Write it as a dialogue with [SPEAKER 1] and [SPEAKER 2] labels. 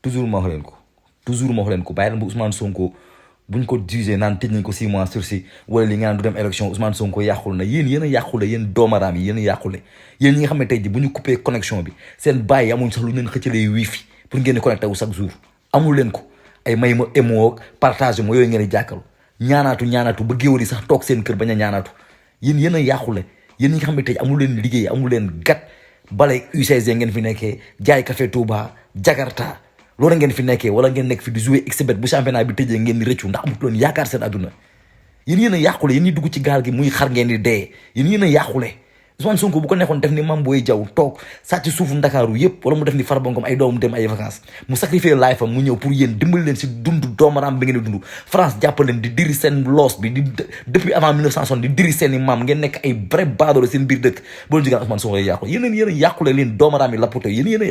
[SPEAKER 1] toujours ma wax leen ko toujours ma wax leen ko bàyyi leen bu Ousmane Sonko buñ ko jugé naan tëj nañ ko 6 mois sursis wala li nga naan du dem élection Ousmane Sonko yàqul na yéen a yàqule yéen doomaraam yi yéen a yàqule yéen ñi nga xam ne tey ji bu ñu coupé connexion bi seen bàyyi amuñ sax lu leen xëccalee wifi pour ngeen di connecté wu chaque jour amul leen ko ay may ma émo partage mo yooyu ngeen di jàkkalu ñaanaatu ba géwél yi sax toog seen kër bañ a ñaanaatu yéen a yàqule yéen ñi nga xam ne tey amul leen liggéey amul leen gat bale UCG ngeen fi nekkee jaay café Touba Jakarta loolu ngeen fi nekkee wala ngeen nekk fi di jouer xbet bu championnat bi tëjee ngeen di rëccu ndax amut loon yaakaar seen adduna yéen a yàqule yéen ñi dugg ci gaal gi muy xar ngeen di dee yéen a yàqule Ousmane Sonko bu ko nekkoon def ni Mame Boye Diaw toog sàcc suufu Ndakaaru yëpp wala mu def ni Farba Ngom ay doomam dem ay vacances mu sacrifier life am mu ñëw pour yéen dimbali leen si dund doomaram bi ngeen di dund France jàppal leen di diri seen loos bi di depuis avant 1960 di diri seen i maam ngeen nekk ay vrai baadoolo seen biir dëkk boo leen jógaan Ousmane Sonko yàqule yéen a yàqule leen doomaram yi lappute yéen